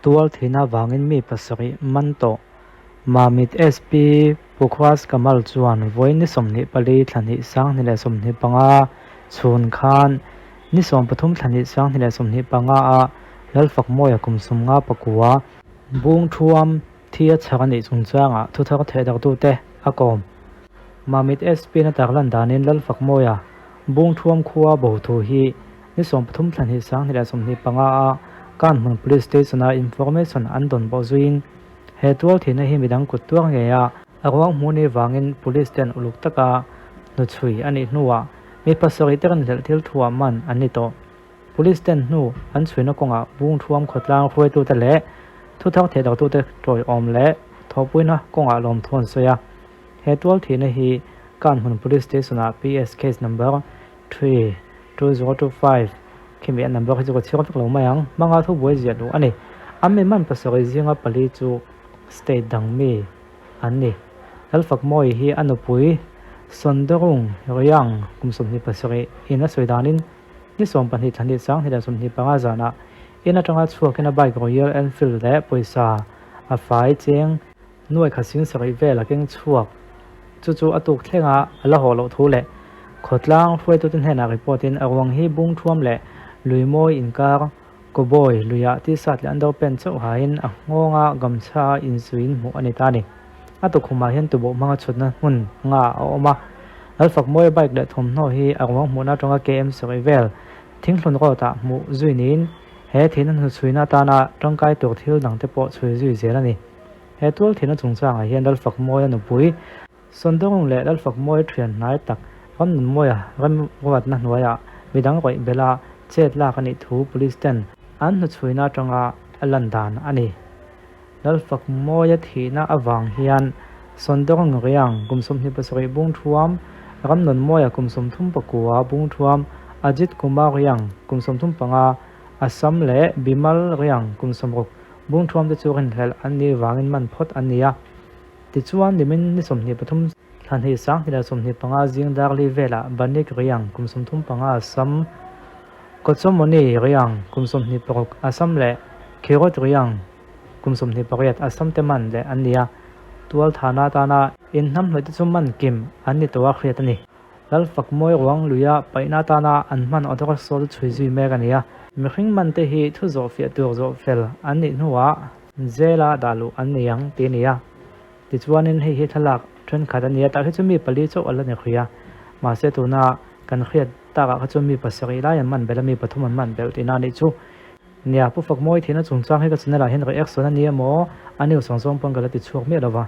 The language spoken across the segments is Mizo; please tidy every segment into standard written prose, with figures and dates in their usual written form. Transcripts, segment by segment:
Tual thihna vangin mi pasarih man tawh. Mamit SP Pukhuas Kamal chuan vawi ni 24 thla hnih 2025 chhun khan ni 13 thla hnih 2025 a Lalfakmawia kum 59 bung thuam thi a chhak a nih chungchangah thuthar thehdarhtute a kawm. Mamit SP na tarlan danin Lalfakmawia bung thuam khua bo thu hi Ni 13 thla hnih 2025 a Kanhmun Police Station a information an dawn bawh zuiin he tual thihna hi midang kut tuar ngei a, a ruang hmuh ni vangin Police ten uluk taka hnuchhui a nih hnuah mi pasarih te rinhlelh thil thuah man an ni tawh. Police ten hnu an chhuina kawngah bung thuam khawtlang hruaitute leh thuthar thehdartute tawiawm leh thawhpuina kawngah lawmthu an sawi a. He tual thihna hi Kanhmun Police Station ah PS Case Number 3, 2025 khimi a number hi chu ka chhiar vek lo mai ang. Hmanga thu buai ziah duh a ni. An mi man pasarih zinga pali chu state dang mi an ni. Lalfakmawi hi a nupui Sondarung Riang kum 27 in a sawi danin ni 12 thla hnih 2025 zanah in atanga chhuakin a bike Royal Enfield leh pawisa a fai cheng Nuai khat sing sarih vel a keng chhuak. Chu chu a tuk thleng a, a la haw loh thu leh khawtlang hruaitute hnenah report in a ruang hi bung thuam leh lui mawi inkar Cowboy luiah t-shirt leh underpant chauh hain a nghawnga gamchha a insuiin hmuh a ni ta a ni. A tukhumah hian tuboh hmanga chhutna hmun nga a awm a. Lalfakmawia bike leh thawmhnaw hi a ruang hmuhna atanga KM sarih vel Thinghlun road ah hmuh zui niin he thihna hnuchhuina atana tangkai tur thil dangte pawh chhui zui zel a ni. He tual thihna chungchangah hian Lalfakmawia nupui Sawndawng leh Lalfakmawia thian hnai tak Ramnunmawia remruatna hnuaiah midang rawih bela chet lak a nih thu Police ten an hnuchhuina atanga a lan dan a ni. Lalfakmawia thihna avang hian Sawndawng Riang kum 27 bung thuam, Ramnunmawia kum 39 bung thuam, Ajit Kumar Riang kum 35, Assam leh Bimal Riang kum 60 Bung thuam te chu rinhlelh an nih vangin man phawt an ni a. Tichuan, nimin ni 23 thla hnih 2025 zing darli velah Banik Riang kum 35 Assam, Kochomoni Riang kum 26 Assam leh Khirot Riang kum 28 Assam te man leh an ni a. Tual thana atana inhnamhnawih te chu man kim an ni tawh a hriat a ni. Lalfakmawi ruang luia paihna atana an hman auto rickshaw chu chhui zui mek a ni a. Mihring man te hi thu zawh fiah tur zawh fel an nih hnuah jail-a dah luh an ni ang tih a ni a. Tichuanin hei hi thlalak thenkhat a ni a, tah hi chu mi pali chauh a la ni hrih a. Mahse tuna kan hriat takah kha chuan mi pasarih lai an man belh a, mi pathum an man belh tihna a nih chu. Nia, Pu Fakmawi thihna chungchang hi ka channel ah hian reaction a ni emaw a news ang zawng pawn ka la ti chhuak miah lova.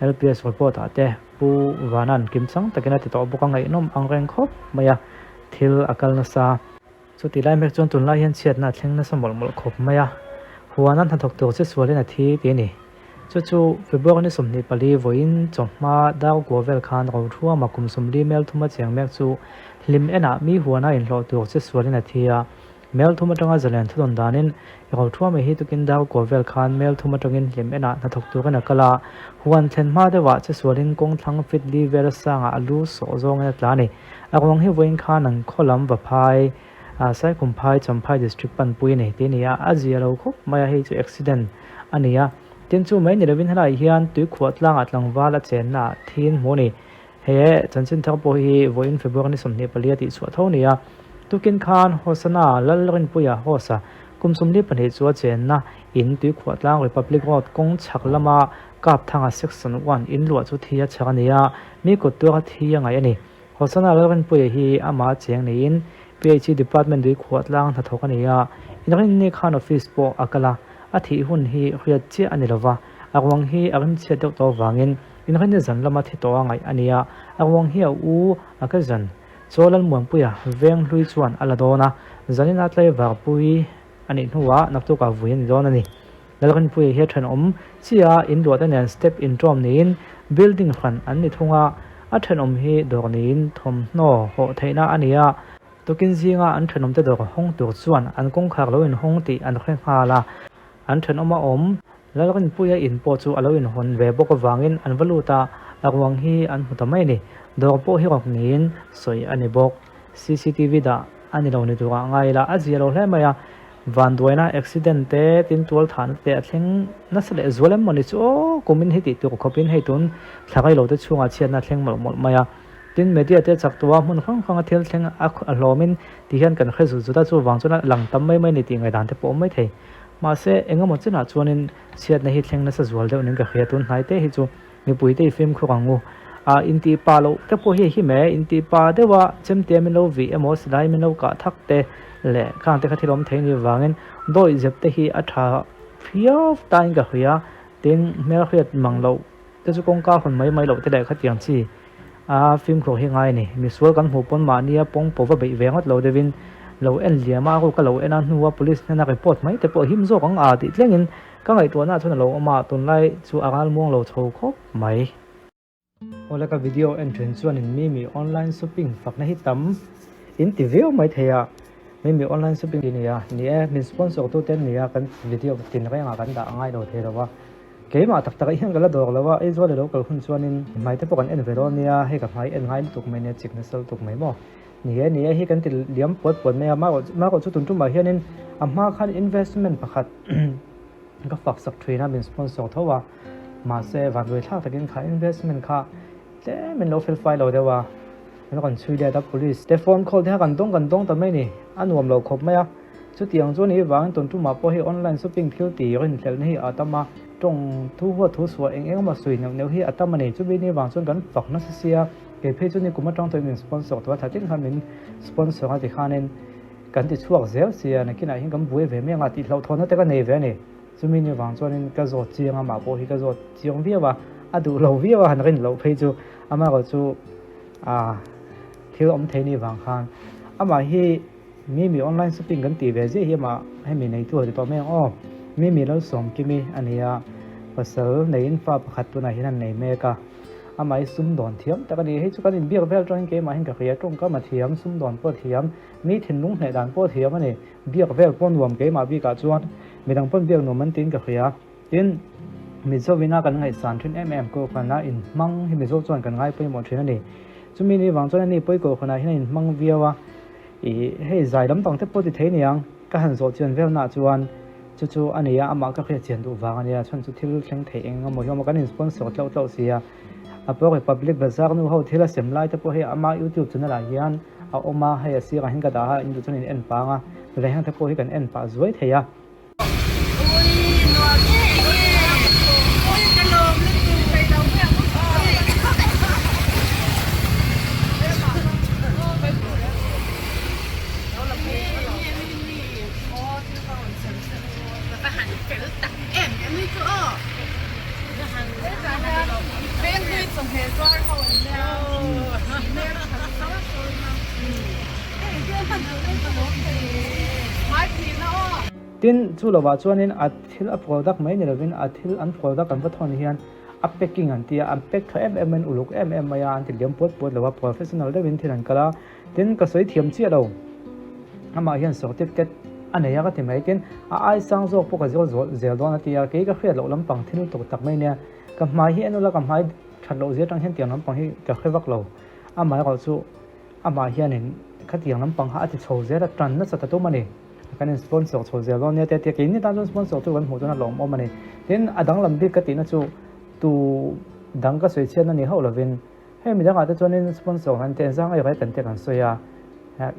LPS report ah te Pu Vanan kimchang takin a ti tawh bawk a, ngaihnawm ang reng khawp mai a, thil a kal nasa. Chuti lai mek chuan tunlai hian chhiatna a thleng nasa mawlh mawlh khawp mai a, huana hnathawk tur che sualin a thi tih a ni. Chu chu February ni 24 vawiin chawhma dar kua vel khan Rothuama kum 40 mel thuma cheng mek chu hlim enah mi huana inhlawh tur che sualin a thi a, Mel thum atanga zalen thudawn danin Rothuama hi tukin dar kua vel khan mel thum atangin hlim enah hnathawk turin a kal a, huan thlen hma deuhah che sualin kawng thlang fit li vel sangah a lu sawh zawngin a tla a ni. A ruang hi vawiin khan an khaw lam va phai, Saikhumphai, Champhai District panpui a nei tih a ni a, a zia lo khawp mai a, hei chu accident a ni a. Tin chu mai ni lovin helaiah hian tuikhuah tlangah tlangval a chenna ah thiin hmuh a ni. He chanchin thar pawh hi vawiin February ni 24 a tihchhuah tho a ni a. Tukin khan Hosana Lalrinpuia Hosa kum 42 chu a chenna in tuikhuah tlang Republic Road kawng chhak lama Kapthanga Section 1 in luah chu thi a chhak a ni a, mi kut tuara thi a ngaih a ni. Hosana Lalrinpuia hi amah cheng niin PHE Department tuikhuah tlang hnathawk a ni a, inrinni khan office pawh a kal a, a thih hun hi hriat chiah a ni lova, a ruang hi a rimchhiat deuh tawh avangin inrinni zan lama thi tawh a ngaih a ni a, a ruang hi a u a ka zan Chaw Lalmuanpuia veng hlui chuan a la dawn a, zanina tlaivar pui a nih hnuah naktukah vui a ni dawn a ni. Lalrinpuia hi a thenawm chiah a, in luahte nen step intawm niin building hran an ni thung a, a thenawm hi dawr niin thawmhnaw hawh theihna a ni a, tukin zinga an thenawmte dawr hawng tur chuan an kawngkhar lo inhawng tih an hre nghal a, an thenawm a awm. Lalrinpuia in pawh chu a lo inhawn ve bawk avangin an va lut a, a ruang hi an hmu ta mai a ni. Dawr pawh hi rawk niin sawi a ni bawk. CCTV dah a ni lo ni turah ngai ila a zia lo hle mai a. Vanduaina, accident te, tin tualthahna te a thleng nasa leh zual em mawni chu aw, kumin hi tih tur khawpin hei tun thla reilo te chhungah chhiatna a thleng mawlh mawlh mai a. Tin, media te chak tua hmun hrang hranga thil thleng a hlawmin ti hian kan hre zut zut a, chuvang chuan a lang tam mai mai ni tih ngaihdan te pawh awm mai thei. Mahse, engemaw chinah chuanin chhiatna hi thleng nasa zual deuh nin ka hria, tun hnai te hi chu Mipuite i fimkhur ang u. A intih pa loh te pawh hi a him e, intih pa deuha chemte min lo vih emaw silai min lo kah thak te leh khang te kha thil awm thei ni vangin dawih zep te hi a tha phiau tain ka hria. Tin, hmelhriat mang loh te chu kawngka hawn mai mai loh te leh khatiang chi a fimkhur hi ngai a ni. Misual kan hmuh pawn mahnia pawng pawh va beih ve ngawt lo deuhin lo en liam a, a ruk a lo en a hnua police hnena report mai te pawh a him zawk ang a tih tlengin Ka ngaihtuahna chuan a lo awm a, tunlai chu a ral muang lo chho khawp mai. Awle ka video en thin chuanin Mimi online shopping fakna hi tam in ti viau mai thei a, Mimi online shopping ti nia, ni e, min sponsor tu te an nia, kan video tin rengah kan dah a ngai lo thei lo a, keimah tak tak ah hian ka la dawr lo a, Aizawl i lo kal hun chuanin hmai te pawh kan en ve dawn nia, hei ka hmai en ngai lutuk mai nia, chik nasa lutuk mai maw. Ni e, ni e hi kan ti liam puat puat mai a, marawh chu tun tumah hianin a hma khan investment pakhat ka fak sak thin a, min sponsor tho a, mahse vanduai thlak takin kha investment kha tlem in lo fel fai lo deuh a, min rawn chhui let a, police te phone call te kha kan dawng kan dawng ta mai ni, a nuam lo khawp mai a, chutiang chu ni vangin tun tumah pawh hei online shopping thil tih rinhlelhna hi a tam a, tawng thu huat thu suah eng eng emaw sawi neuh neuh hi a tam a ni, chumi ni vang chuan kan fak nasa sia. Kei phei chu ni kum atang tawhin min sponsor tawh a, thla tin khan min sponsor a tikhanin kan ti chhuak zel sia, nakinah hian kan buai ve mai anga tih hlauhthawnna te ka nei ve a ni. Chumi ni vang chuanin ka zawt chiang a, mah pawh hi ka zawt chiang viau a, a duh lo viau a han rin loh phei chu amaherawh chu ah thil awm thei ni vang khan amah hi Mimi online shopping kan tih ve ziah hi amah hemi neitu a ti tawh mai ang aw. Mimi Lalsawmkimi a ni a, pasal neiin fa pakhat tunah hian an nei mek a. Amah hi sumdawn thiam tak a ni. Hei chu kan inbiak vel atangin keimah hian ka hria, tawngkam a thiam, sumdawn pawh a thiam, mi thinlung hneh dan pawh a thiam a ni. Biak vel pawh nuam keimah bikah chuan midang pawn biak nuam an tiin ka hria. Tin, Mizo ina kan ngaihsan thin em em Kohhranah inhmang hi Mizo chuan kan ngai pawimawh thin a ni. Chumi ni vang chuan ani pawi Kohhranah hian a inhmang viau a. Ih, hei zai lam dang te pawh ti thei niang, ka han zawh chian vel nah chuan chu chu a nia, amah ka hriat chian duh vang a nia, chhan chu thil thleng theih eng emaw hi awm a, kan in sponsor tlauh tlauh si a, a pawh Republic Bazar nu ho thil a sem lai te pawh hei ama YouTube channel ah hian a awm a, hei a sirah hian ka dah a, in duh chuan in en pang a, reheng te pawh hi kan en pah zuai thei a. Tin, chu lovah chuanin a thil a product mai ni lovin a thil an product an va thawn hian a packing an ti a, an pack tha em em in uluk em em mai a, an ti liam puat puat lo a, professional deuhin thil an kal a, tin ka sawi thiam chiah lo, amah hian certificate a nei a ka ti mai, tin a ai sang zawk pawh ka zir zel dawn a ti a, kei ka hriat loh lampang thil tuk tak mai nia, ka hmai hi en ula ka hmai that loh zia atang hian tiang lampang hi ka hre vak lo, amaherawhchu chu. Amah hianin khatiang lampang kha a ti chho zel a, tan nasa ta tum a ni. Kan in sponsor chho zel dawn nia te tia keini tan chuan sponsor chu kan hmuh chuan a lawmawm a ni. Tin, a danglam bik ka tihna chu tu dang ka sawi chhiatna ni hauh lovin hei midangah te chuanin sponsor han te zang erawh kan te kan sawi a,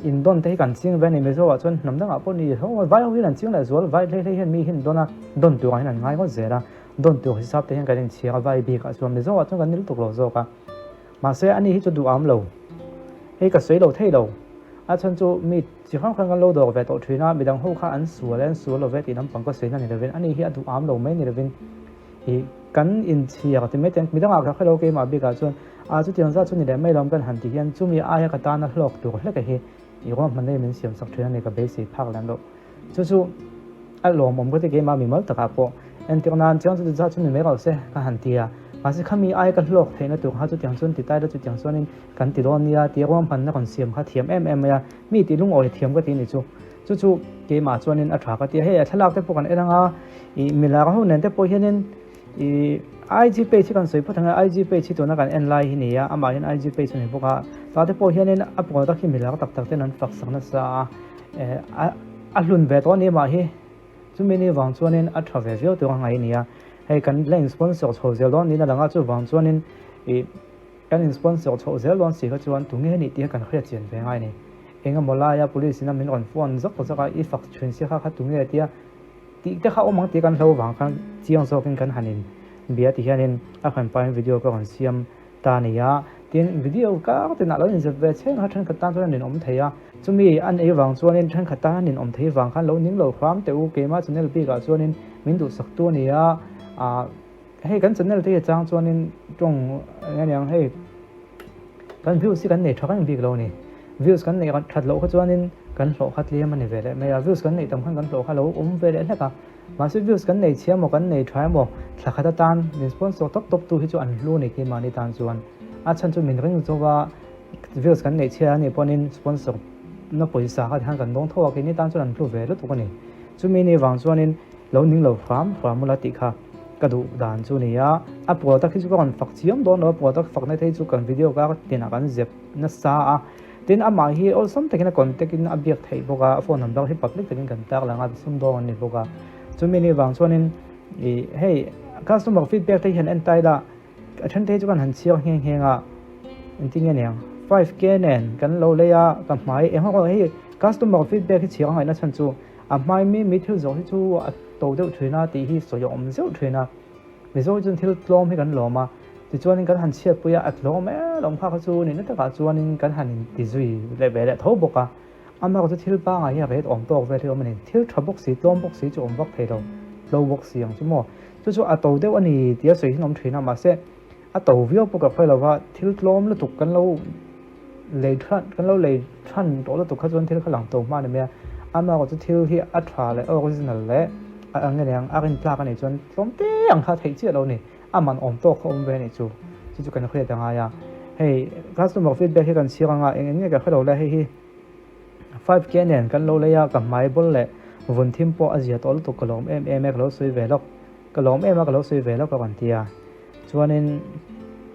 indawn te hi kan ching ve a ni. Mizo ah chuan hnam dangah pawh ni ho vai ho hian an ching leh zual, vai hlei hlei hian mi hi an dawn a, dawn turah hian an ngai ngawt zel a, dawn tur hisap te hian kan inchhir a vai bikah chuan Mizo ah chuan kan ni lutuk lo zawk a. Mahse, ani hi chu duh am lo. Hei ka sawi lo thei lo. A chhan chu mi chi hrang hrang kan lo dawr ve tawh thin a, midang ho kha an sual e, an sual lo ve tih lampang ka sawi na ni lovin, ani hi a duh am lo mai ni lovin ih kan inchhir ti mai ten midangah ka hre lo keimah bikah chuan a chutiang zat chu ni leh mai lo kan han ti hian chumi aia ka tana hlawk tur hlek a hi ih ruahmanna hi min siam sak thin a ni ka beisei phak lem loh. Chu chu a lawmawm ka ti keimah mimal takah pawh entir nan chuan chuti zat chu ni mai rawh se ka han ti a, mahse khami aia ka hlawk theihna tur kha chutiang chuan ti tai la chutiang chuanin kan ti dawn nia tih ruahmanna rawn siam kha thiam em em mai a, mi tih lungawi thiam ka ti ni chu. Chu chu keimah chuanin a tha ka ti a, hei a thlalak te pawh kan en anga ih milar ho nen te pawh hianin ih IG page hi kan sawi phawt ang a, IG page hi tuna kan en lai hi ni a, amah hian IG page a ni bawk a, tah te pawh hianin a product hi milar tak tak ten an fak sak nasa a. A hlun ve tawh a ni mah hi. Chumi ni vang chuanin a tha ve viau tur a ngaih a ni a. Hei kan la in sponsor chho zel dawn niin a lang a, chuvang chuanin ih kan in sponsor chhoh zel dawn si kha chuan tunge nih tih kha kan hriat chian ve ngai a ni. Engemaw laia police in a min rawn phone zak zak a, i fak chhun si kha kha tunge tia tih te kha awm ang tih kan hlo vang khan chiang zawkin kan han in bia ti hianin a hran pahin video ka rawn siam ta a ni a. Tin, video kar tinah lo inzep ve cheng kha thenkhat tan chuan a ninawm thei a, chumi an ei vang chuanin thenkhat tan a ninawm thei vang khan lo ning lo hram teh u, keimah channel bikah chuanin min duhsak tu a ni a, ah hei kan channel te hi a chang chuanin tawng eng aniang hei kan views hi kan nei tha reng bik lo a ni, views kan neih that loh kha chuanin kan hlawh kha tlem a ni ve leh mai a, views kan neih tam khan kan hlawh kha lo awm ve leh hlek a. Mahse views kan nei chhia maw kan nei tha emaw thla khat atan min sponsor tawp tawp tu hi chu an hlu ni keimahni tan chuan a chhan chu min ring zawk a views kan neih chhia anih pawhin sponsor na pawisa kha tikhan kan dawng tho a keini tan chuan an hlu ve lutuk a ni. Chumi ni vang chuanin lo ning lo hram hram ula tih kha ka duh dan chu ni a, a product hi chu ka rawn fak chiam dawn lo a product fakna te hi chu kan video kar tinah kan zep nasa a. Tin, amah hi awlsam takin a contact in a biak theih bawk a, a phone number hi public takin kan tar lang a, sumdawng an ni bawk a. Chumi ni vang chuanin ih hei customer feedback te hi han en ta ila, a then te hi chu kan han chhiar nghe nghe a, engtin nge niang 5K nen kan lo lei a, ka hmai eng ho hei customer feedback hi chhiar a ngaihna chhan chu a hmai mi mi thil zawh hi chu a to deuh thin a tih hi sawi a awm zeuh thin a. Mizo chuan thil tlawm hi kan lawm a, tichuanin kan han chhiatpui a, a tlawm em awm kha kha chu nihna takah chuanin kan han inti zui leh ve leh tho bawk a. Amaherawhchu chu thil pangai hi a ret awm tawk vel hi awm a ni. Thil tha bawk si, tlawm bawk si chu awm vak thei lo, tlo bawk si ang chu maw. Chu chu a to deuh a ni tia sawi hian awm thin a, mahse a to viau pawh ka hre lo va, thil tlawm lutuk kan lo lei than kan lo lei than tawh lutuk kha chuan thil kha lang to hma a ni mai a, amaherawhchu chu thil hi a tha leh original leh a eng nge niang a rintlak a nih chuan tlawm te ang kha theih chiah lo a ni, a man awm tawk kha awm ve a nih chu, chu chu kan hriat a ngai a, hei customer feedback hi kan chhiar anga eng eng nge ka hre lo le hei hi 5K nen kan lo lei a ka hmai bawl leh vun thim pawh a zia tawh lutuk ka lawm em em e ka lo sawi ve lawk. Ka lawm em a, ka lo sawi ve lawk a rawn ti a. Chuanin,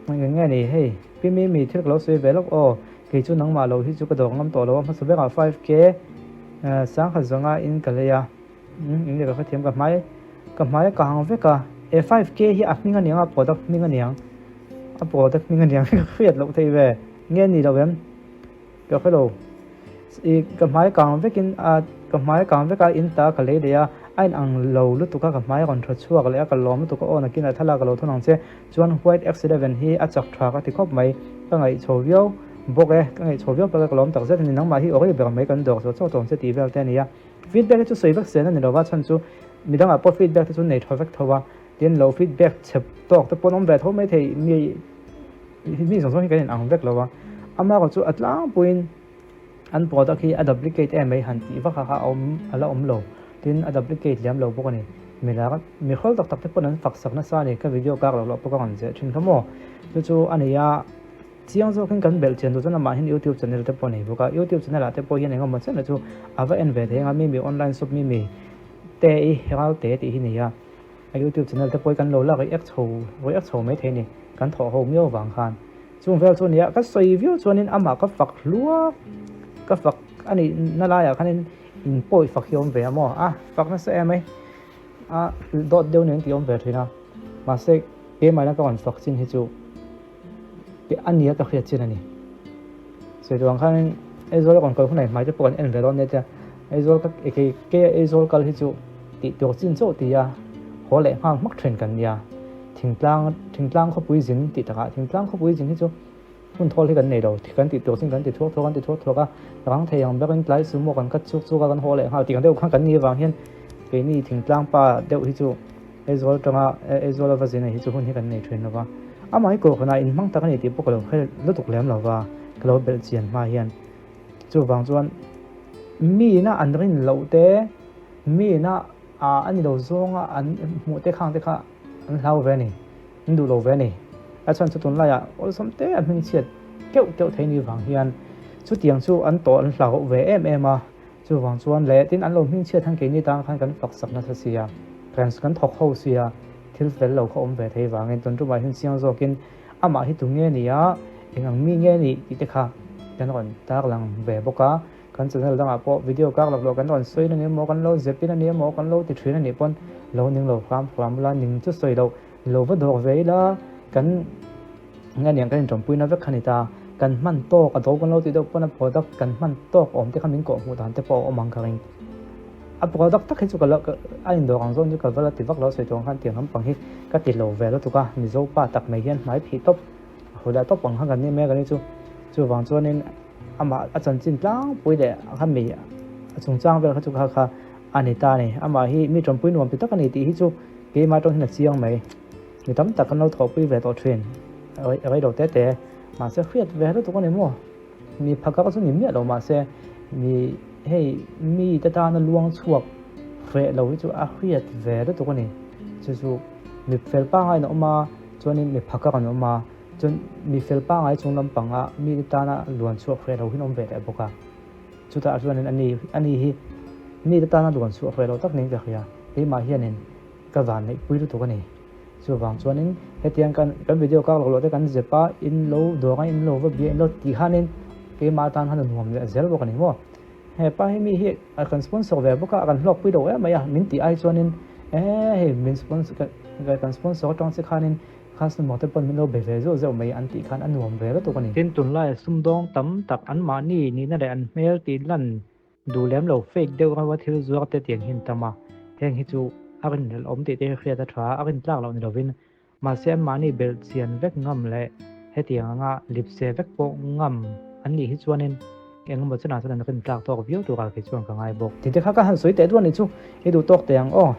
Eng nge ni hei, Pi Mimi thil ka lo sawi ve lawk aw, kei chu nangmah lo hi chu ka dawr ngam tawh lo a, hmasa berah 5K sangkhat zawnga in ka lei a, eng nge ka hrethiam ka hmai ka hmai a kang vek a, e 5K hi a hming aniang a product hming aniang, a product hming aniang ka hriat loh thei ve, nge ni lo em? Ka hre lo. I ka hmai kang vekin a ka hmai kang vek a in ta ka lei leh a, a in ang lo lutuk a ka hmai a rawn tha chhuak leh a ka lawm lutuk a aw nakin a thlalak ka lo thun ang che. Chuan White X11 hi a chak tha ka ti khawp mai. Ka ngaih chho viau bawk e, ka ngaih chho viau bawk e ka lawm tak zet a ni. Nangmah hi awri ber mai kan dawr chawh chawh tawng che tih vel te a ni a. Feedback hi chu sawi vek sen a ni lo va, chhan chu midangah pawh feedback te chu nei tha vek tho a, tin lo feedback chep tawk te pawh an awm ve tho maithei mi. Mi zawng zawng hi kan in ang vek lo a, amaherawh chu a tlangpuiin an product hi a duplicate em mai han tih vak a kha a awm a la awm lo, tin a duplicate liam lo bawk a ni. Mi lar mi hrawl tak tak te pawn an fak sak nasa a ni, ka video kar loh loh pawh ka rawn zeh thin kha maw. Chu chu a ni a, chiang zawkin kan belh chian duh chuan amah hian youtube channel te pawh a nei bawk a, youtube channel ah te pawh hian engemaw chen chu a va en ve thei ang a, mimi online shop mimi te i ralte tih hi a ni a. A youtube channel te pawh hi kan lo lak react chho react chho mai thei a ni, kan thawh ho miau vang khan. Chung vel chu nia ka sawi viau chuanin amah ka fak hluak ka fak a nih na laiah khanin in pawi fak hi a awm ve a maw a fak nasa em mai a dawt deuh nen tih a awm ve thin a mahse keimahna ka rawn fak chin hi chu a nia ka hriat chin a ni. Sawi tur ang khanin Aizawl a rawn kal hunah hmai te pawh kan en ve dawn nia tia Aizawl ka kei kei Aizawl kal hi chu tih tur chin chauh tia haw leh nghal hmak thin kan nia. Thingtlang thingtlang khawpui zin tih takah thingtlang khawpui zin hi chu hun thawl hi kan nei lo kan tih tur chin kan ti thuak thuak kan ti thuak thuak a rang thei ang berin tlai sumo kan cut chuk chuk a kan haw leh nghal tih ang deuh khan kan nih avang hian keini thingtlang pa deuh hi chu Aizawl atanga Aizawl a va zin hi chu hun hi kan nei thin lova, amah hi kohhranah inhmang tak a ni tih pawh ka lo hre lutuk lem lova, ka lo belh chian hma hian. Chuvang chuan miina an rin loh te, miina a ni lo zawnga an hmuh te khang te kha an hlau ve a ni, an duh lo ve a ni. A chhan chu tunlaiah awlsam te a hmingchhiat keuh keuh thei ni vang hian chutiang chu an tawh an hlau ve em em a. Chuvang chuan leh tin an lo hmingchhiat han keini tan khan kan fak sak nasa sia, kan kan thawk ho sia, thil fel lo kha awm ve thei vangin tun tumah hian chiang zawkin amah hi tu nge ni a, eng ang mi nge ni tih te kha kan rawn tarlang ve bawk a. Kan channel dangah pawh video kak lak loh kan rawn sawi na ni emaw, kan lo zep in a ni emaw, kan lo ti thin a nih pawn lo ning lo hram hram ula, ning chu sawi loh lo va dawk ve ila kan nge niang kan inṭawmpui na vek kha ni ta. Kan hman tawk a do kan lo tih deuh pawn a product kan hman tawk awm te kha min kawh hmuh dan te pawh a awm ang ka ring. A product tak hi chu ka la a indawr ang zawng chu ka va la ti vak lo sawi tur ang khan tiang lampang hi ka ti lo ve lutuk a, Mizo pa tak mai hian hmai phih tawp a hawi leh tawp ang khan kan ni mek a ni chu. Chuvang chuanin amah a chanchin tlangpui leh a kha mi a chungchang vel kha chu kha kha a ni ta a ni. Amah hi mi tawmpui nuam ti tak a ni tih hi chu keimah atang hian a chiang mai. Mi tam tak kan lo thawhpui ve tawh thin rei lo te te mahse hriat ve lutuk a ni maw? Mi phakak chu ni miah lo mahse mi hei mi te tana luang chhuak hreh lo hi chu a hriat ve lutuk a ni. Chu chu mi fel pangai an awm a chuanin mi phakak an awm a. Chuan mi fel pangai chung lampanga mite tana luan chhuak hreh lo hi an awm ve leh bawk a. Chutah chuanin ani ani hi mite tana luan chhuak hreh lo tak niin ka hria. Keimah hianin ka van neih pui lutuk a ni. Chuvang chuanin hetiang kan kan video kak lawk loh te kan zep a, in lo dawng a, in lo va bia, in lo tih khanin keimah atan khan a nuam leh zel bawk a ni maw. Hepa hi mi hi a kan sponsor ve bawk a, a kan hlawk pui lo em mai a, min tih ai chuanin e hei min sponsor kan sponsor atang che khanin Customer te pawn min lo be ve zeuh zeuh mai an tih khan a nuam ve lutuk a ni. Tin, tunlaia sumdawng tam tak anmahni nihna leh an hmel tih lan duh lem lo fake deuh reuha thil zuar te tiang hi an tam a, heng hi chu a rinhlelh awm tih te hi hriat a tha a, a rintlak loh ni lovin mahse anmahni belh chian vek ngam leh hetiang anga lipse vek pawh ngam an nih hi chuanin Eng emaw chunah chuan an rin tlak tawk viau turah kei chuan ka ngai bawk. Tih te kha ka han sawi teh duah nih chu i duh tawk teh ang aw.